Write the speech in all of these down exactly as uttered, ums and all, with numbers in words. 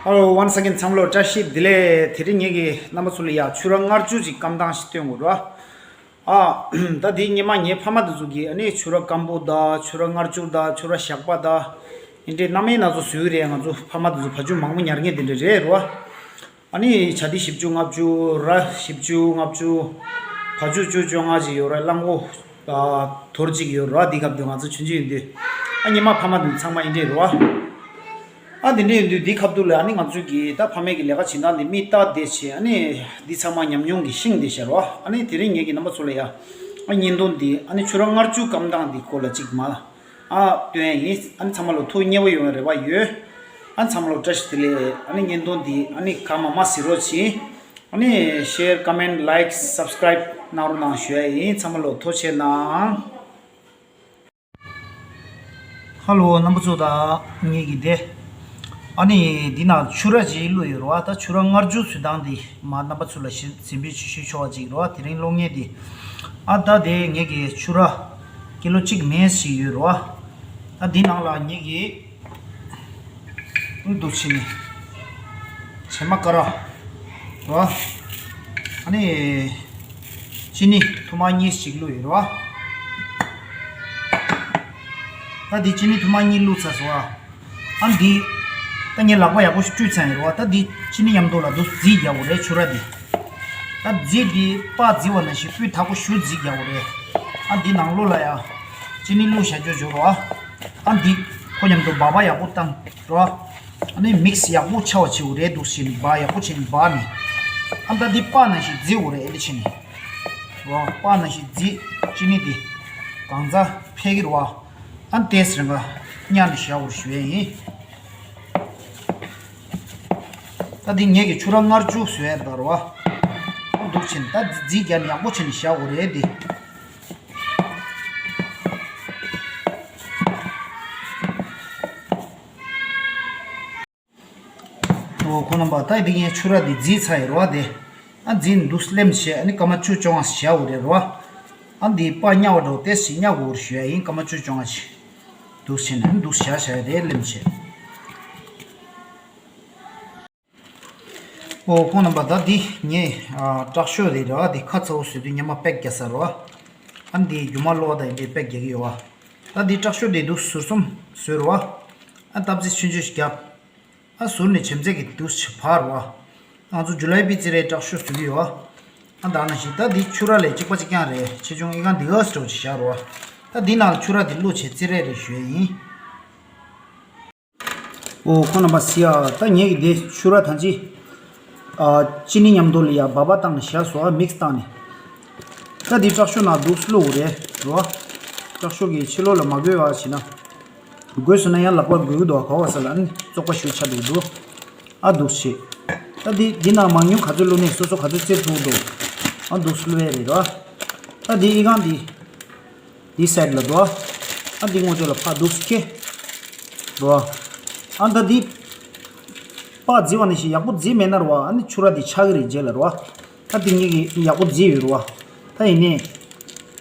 Hello, once again, ཚང་མ་ལ་བཀྲ་ཤིས་བདེ་ལེགས། དེ་རིང་ངེད་ཀྱིས་རྣམ་པ་ཚོ་ལ་ཡ་ཕྱུ་ར་མངར་སྐྱུར་ཅིག་བཀའ་མདང་ཞིག་སྟོན་དགོས་ར། ཨ། ད་དེ་ཉི་མ་ངའི་ཕ་མ་དེ་ཚོ་གིས་ཨ་ནི་ཕྱུ་ར་སྐམ་པོ་དང་ཕྱུ་ར་མངར་སྐྱུར་དང་ཕྱུ་ར་ཞགས་པ་དང་། ཨེ་འདྲའི་སྣ་མིན་སྣ་ཚོགས་བཟོས་རེད། ང་ཚོ་ཕ་མ་དེ་ཚོ་བ་ཕྱུགས་མང་པོ་ཉར་མཁན་དེ་འདྲ་རེད་ར། ཨ་ནི་བྱ་དེ་བཞི་བཅུ་ལྔ་བཅུ། ར་བཞི་བཅུ་ལྔ་བཅུ། བ་ཕྱུགས་བཅུ་བཅོ་ལྔ་ཅིག་ཡོད་ར། གླང་པོ་ཨ་དོར་གཅིག་ཡོད་ར། དེ་སྐབས་དུ་ང་ཚོ་ཆུང་ཆུང་ཡིན་དུས། ཨ་ཉི་མ་ཕ་མ་དེ་ཚང་མ་ཨེ་འདྲ་རེད་ར། ཨ་དེ་འདྲ་ཡིན་དུས་དེ་སྐབས་དུ་ལ་ཨ་ནི་ང་ཚོ་གིས་ད་ཕ་མའི་གི་ལས་ཀ་བྱེད་སྟངས་དེ་མིག་ལྟ་བསྡད་བྱས། ཨ་ནི་དེ་ཚང་མ་ཉམས་མྱོང་གིས་ཤེས་བསྡད་ཤག་ར། ཨ་ནི་དེ་རིང་ངེད་ཀྱི་རྣམ་པ་ཚོ་ལ་ཡ་ཨ་བརྙན་ཐུང་འདི་ཨ་ནི་ཕྱུ་ར་མངར་སྐྱུར་བཀའ་མདང་འདི་སྐོར་ལ་ཅིག་མ་ཨ་སྟོན་ཡིན། ཨ་ནི་ཚང་མ་ལ་ཐུགས་མཉེས་པོ་ཡོང་བའི་རེ་བ་ཡོད། ཨ་ནི་ཚང་མ་ལ་བཀྲ་ཤིས་བདེ་ལེགས། ཨ་ནི་བརྙན་ཐུང་འདི་ཨ་ནི་ག་མ་མ་གཟིགས་རོགས་གྱིས། ཨ་ནི་ཤེར་ཀོ་མེན་ཊི་ལའེ་ཀི་སབ་སི་ཀ་རའིབ་གནང་རོགས་གནང་ཞུ་ཡ་ཡིན། ཚང་མ་ལ་ཐུགས་རྗེ་གནང་། ཧ་ལོ་རྣམ་པ་ཚོ་དང་ངེད་ཀྱི་དེ། ཨ་ནི་འདི་ནང་ཕྱུ་ར་ཅིག་བླུགས་ཡོད་རེད་བ། ད་ཕྱུ་ར་མངར་སྐྱུར་བཟོ་སྟངས་འདི་མ་རྣམ་པ་ཚོ་ལ་ཞིབ་འཛིན་པའི་ཆུ་ཤུལ་ཆོག་པ་ཅིག་རེད་བ། དེ་རིང་གློག་བརྙན་འདི། ཨ་ད་དེ་ངེད་ཀྱི་ཕྱུ་ར་ཀི་ལོ་གཅིག་མིན་ཞིག་ཡོད་རེད་བ། ད་འདི་ནང་ལ་ངེད་ཀྱི་འདུག་ཕྱི་ནས་བྱེ་མ་ཀ་ར་རེད་བ། ཨ་ནི་ཅི་ནི་ཐུར་མ་གཉིས་ཤིག་བླུགས་ཡོད་རེད་བ། ད་འདི་ཅི་ནི་ཐུར་མ་གཉིས་བླུགས་ཚར་སོང་བ། ཨ་འདི། ད་ངས་ལག་པ་ཡག་པོ་ཞིག་བཀྲུས་ཚར་ཡིན་རེད་བ། ད་འདི་ཅི་ནི་མཉམ་དུ་ལ་འདུག་རྫིས་རྒྱག་དགོས་རེད་ཕྱུ་ར་འདི། ད་རྫིས་འདི་སྤགས་རྫིས་པ་ནང་བཞིན་སྤུས་དག་པོ་ཞེ་པོ་རྫིས་རྒྱག་དགོས་རེད། ཨ་འདི་ནང་ལོགས་ལ་ཡ། ཅི་ནི་བླུགས་བཞག་རྒྱུ་བྱོས་རེད་བ། ཨ་འདི། ཁོ་མཉམ་དུ་སྦག་སྦག་ཡག་པོ་བཏང་རེད་བ། ཨ་ནི་མིག་སི་ཡག་པོ་ཆགས་པ་བྱེད་དགོས་རེད། འདུག་སེ་ནི་སྦག་ཡག་པོ་བྱས་ནས་སྦག་ནས། ཨ་ད་འདི་སྤགས་ནང་བཞིན་རྫིས་དགོས་རེད། ཨེ་འདི་བྱས་ནས། རེད་བ། སྤགས་ནང་བཞིན་རྫིས། ཅི་ནི་འདི། གང་ཚ་འཕེལ་གི་རེད་བ། ཨ་ཏེས་རང་ག་ཉར་ནས་བཞག་དགོས་རེད་ཞུ་ཡས་ཡིན། ད་འདི་ངེད་ཀྱི་ཕྱུ་ར་མངར་སྐྱུར་བཟོ་ཡས་རེད་བ། འདུག་སེ་ནི་ད་རྫིས་རྒྱག་ནས་ཡག་པོ་བྱས་ནས་བཞག་དགོས་རེད་འདི། འོ་ཁོ་རྣམ་པ། ད་འདི་ངས་ཕྱུ་ར་འདི་རྫིས་ཚར་ཡིན་རེད་བ། དེ་ཨ་རྫིས་འདུག་སེ་ལེམ་བྱས། ཨ་ནི་སྐར་མ་བཅུ་བཅོ་ལྔ་ཞིག་བཞག་དགོས་རེད་རེད་བ། ཨ་འདི་སྤགས་ཉར་བ་འདྲ་བོ་ཏོག་ཙམ་ཉར་དགོས་རེད་ཞུ་ཡ་ཡིན། སྐར་མ་བཅུ་བཅོ་ལྔ་ཞིག་འདུག་སེ་བྱས་ནས་ཨ་ནི་འདུག་སེ་བཞག་བཞག་ཡ་རེད། ལེམ་བྱས། ཨོ་ཁོང་རྣམ་པ། ད་འདི་ངས་ཨ་དྲག་ཤོས་རེད་ར། འདི་ཁ་ཚ་བོ་བཟོས་དུས་སྔོན་མ་པེག་རྒྱག་ས་རེད་བ། ཨ་འདི་རྒྱུ་མ་གློ་བ་དང་ཡིན་དུས་པེག་རྒྱག་གི་ཡོད་བ། ཨ་འདི་དྲག་ཤོས་དེ་འདུག་ཟུར་གསུམ་བཟོས་རེད་བ། ཨ་སྟབས་ཚེ་ཆུང་ཆུང་ཞིག་བརྒྱབ། ཨ་ཟུར་ནས་བྱེམ་ཚད་ཀྱི་འདུག་ཕར་རེད་བ། ང་ཚོ་ཇུ་ལའི་པི་རྩི་རའི་དྲག་ཤོས་བཟོ་གི་ཡོད་བ། ཨ་ད་ནང་བཞིན་ད་འདི་ཕྱུ་ར་ལས་གཅིག་པ་གཅིག་རྐྱང་རེད། ཆེ་ཆུང་ཨི་ཁང་འདི་ག་སི་འདྲ་བོ་ཅིག་བཞག་རེད་བ། ད་འདི་ནང་ལ་ཕྱུ་ར་འདི་བླུགས་བྱས་རྩི་རེ་རེ་ཞུ་ཡས་ཡིན། ཨོ་ཁོང་རྣམ་པ་སི་ཡ། ད་ངེད་ཀྱི་དེ་ཕྱུ་ར་ཐང་ཅི། ཨ་ཅི་ནི་མཉམ་དུ་ལ་ཡ་སྦག་སྦག་བཏང་ནས་བཞག་སོ། ཨ་མིག་སི་བཏང་ནས། ད་འདི་དྲག་ཤོས་ནང་འདུག་སེ་བླུགས་རེད་རོ། དྲག་ཤོས་ཀྱི་ཕྱི་ལོགས་ལ་མ་དགོས་པ་བྱས་ན། དགོས་སོང་ན་ཡང་ལག་པ་དགོས་ཀྱི་འདུག་ག་བ་ས་ལ་ཨ་ནི་བཙོག་པ་ཞིག་ཆགས་འདུག་འདུག་ཨ་འདུག་སེ་བྱས། ད་འདི་འདི་ནང་མང་ཉུང་ག་ཚོད་བླུགས་ནས་སོ་སོ་ག་ཚོད་རྩེ་ཐུབ་འདུག་ཨ་འདུག་སེ་བླུགས་ཡས་རེད་རོ། ད་འདི་ཨི་ཁང་འདི། འདི་སའིཌ་ལ་འདུག་ཨ་འདི་ངོ་ཅོག་ལ་ཕར་འདུག་སེ་ཁེ། འདུག་ཨ་ད་འདི། སྤགས་རྫིས་པ་ནང་བཞིན་ཡག་པོ་རྫིས་མེད་ན་རོ། ཨ་ནི་ཕྱུ་ར་འདི་ཆག་གི་རེད་རྗེས་ལ་རོ། ད་འདི་ངེད་ཀྱིས་ཡག་པོ་རྫིས་ཡོད་རོ། ད་ཡིན་ནའི།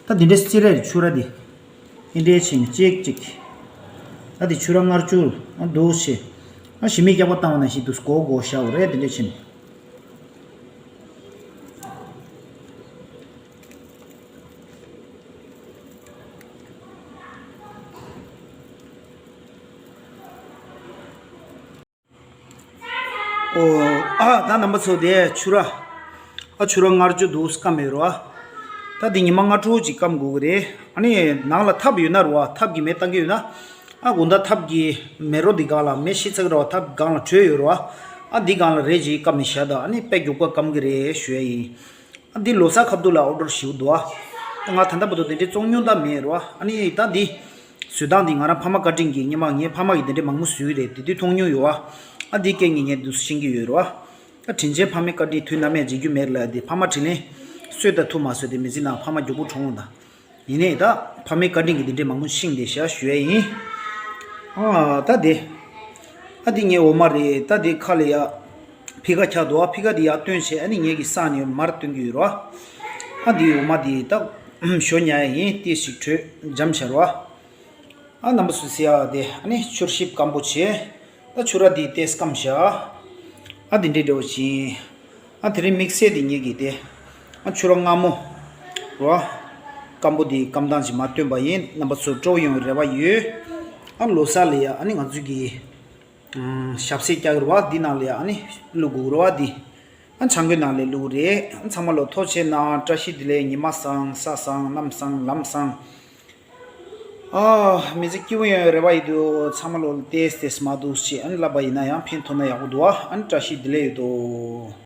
ད་འདི་འདྲའི་རྩི་རེ་རེ་ཕྱུ་ར་འདི། འདི་འདྲའི་བྱས་ནས་གཅིག་གཅིག་ད་འདི་ཕྱུ་ར་མངར་སྐྱུར་ཨ་འདུག་སེ། ཨ་ཞི་མི་སྐྱག་པ་བཏང་བ་ནང་བཞིན་འདུག་སེ་སྒོར་སྒོར་བཞག་དགོས་རེད། འདི་འདྲའི་བྱས་ནས། ཨོ། ཨ་ད་རྣམ་པ་ཚོ། དེ་ཕྱུ་ར། ཨ་ཕྱུ་ར་མངར་སྐྱུར་འདུག་སེ་སྐམ་ཡོད་རེད་བ། ད་འདི་ཉི་མ་ལྔ་དྲུག་ཅིག་སྐམ་དགོས་ཀྱི་རེད། ཨ་ནི་ནང་ལ་ཐབ་ཡོད་ན་རེད་བ། ཐབ་ཀྱི་མེ་བཏང་གི་ཡོད་ན། ཨ་དགོང་དག་ཐབ་ཀྱི་མེ་རོ་འདི་སྒང་ལ་མེ་ཤི་ཚར་གི་རེད་བ། ཐབ་སྒང་ལ་དྲོད་ཡོད་རེད་བ། ཨ་འདི་སྒང་ལ་རེ་ཅིག་སྐམ་ནས་བཞག་དང་། ཨ་ནི་དཔེ་མགྱོགས་པོ་སྐམ་གི་རེད་ཞུ་ཡ་ཡིན། ཨ་འདི་ལོ་གསར་སྐབས་དུས་ལ་ཨོ་ཌར་ཞེ་པོ་འདུག་ཨ། ང་ད་ལྟ་བར་དུ་དེ་འདྲའི་བཙོང་མྱོང་ད་མེད་རོ། ཨ་ནི་ད་འདི་བཟོ་སྟངས་འདི་ང་རང་ཕ་མ་བཀའ་དྲིན་གྱིས། སྔོན་མ་ངའི་ཕ་མ་གིས་དེ་འདྲའི་མང་པོ་བཟོས་རེད། དེ་དུས་མཐོང་མྱོང་ཡོད་ཨ། ཨ་འདི་སྐད་ངས་ངས་འདུག་ཤེས་ཀྱི་ཡོད་རོ། ཨ་དྲིན་ཆེན་ཕ་མའི་བཀའ་དྲིན་དུས་ནམ་ཡང་བརྗེད་རྒྱུ་མེད་ལ། དེ་ཕ་མ་དྲིན་ལན་གསོས་དང་ཐུབ་མ་གསོས་དེ་མི་ཟིན་ན་ཕ་མ་མགྱོགས་པོ་གྲོངས་འོང་ད། ཡིན་ནའི་ད་ཕ་མའི་བཀའ་དྲིན་གྱིས་འདི་འདྲའི་མང་པོ་ཤེས་བསྡད་ཤག་ཞུ་ཡ་ཡིན། ཨ་ད་དེ། ཨ་འདི་ངའི་འོ་མ་རེད། ད་དེ་ཁ་ལ་ཡ་ཕི་ཁ་ཁྱག་འདུག་ཨ། ཕི་ཁ་དེ་ཡར་བཏོན་བྱས། ཨ་ནི་ངེད་ཀྱི་སང་ནས་མར་བཏོན་གྱི་ཡོད་རོ། ཨ་འདི་འོ་མ་དེ་ད་ཞོ་ཉར་ཡ་ཡིན། ཏོག་ཙམ་དྲོད་འཇམ་བྱ་རོ། ཨ་རྣམ་པ་ཚོས་ཟེར་ཡ་དེ། ཨ་ནི་ཕྱུར་ཞིབ་སྐམ་པོ་བྱས། ད་ཕྱུ་ར་དེ་ཏོག་ཙམ་སྐམ་བཞག་ཨ་དེ་འདྲའི་འདྲ་བོ་ཅིག་ཨ་དེ་རིང་དམིགས་བསལ་དེ་ངེད་ཀྱི་དེ། ཨ་ཆུ་ར་སྔ་མོ། རོ། སྐམ་པོ་དེ་སྐམ་སྟངས་ཅིག་མ་སྟོན་པ་ཡིན། རྣམ་པ་ཚོར་སྤྲོ་པོ་ཡོང་བའི་རེ་བ་ཡོད། ཨ་ལོ་གསར་ལ་ཡ་ཨ་ནི་ང་ཚོས་ཀྱི། ཨམ། ཞབས་སེ་རྒྱག་གི་རེད་བ། འདི་ནང་ལ་ཡ་ཨ་ནི་བླུག་དགོས་རེད་བ་འདི། ཨ་ཆང་གོས་ནང་ལ་བླུག་རེད། ཨ་ཚང་མ་ལོ་ཐུགས་རྗེ་གནང་། བཀྲ་ཤིས་བདེ་ལེགས། ཉི་མ་བཟང་། ས་བཟང་། གནམ་བཟང་། ལམ་བཟང་། ཨ། མི་ཚེ་སྐྱིད་པོ་ཡོང་བའི་རེ་བ་ཡོད་དོ། ཚང་མ་ལོ་ལ་ཏེས་ཏེས་མ་འདུག་ཅེས་ཨ་ནི་ལབ་པ་ཡིན་ན་ཡང་ཕན་ཐོགས་ན་ཡག་པོ་འདུག་ཨ་ནི་བཀྲ་ཤིས་བདེ་ལེགས་ཡོད་དོ།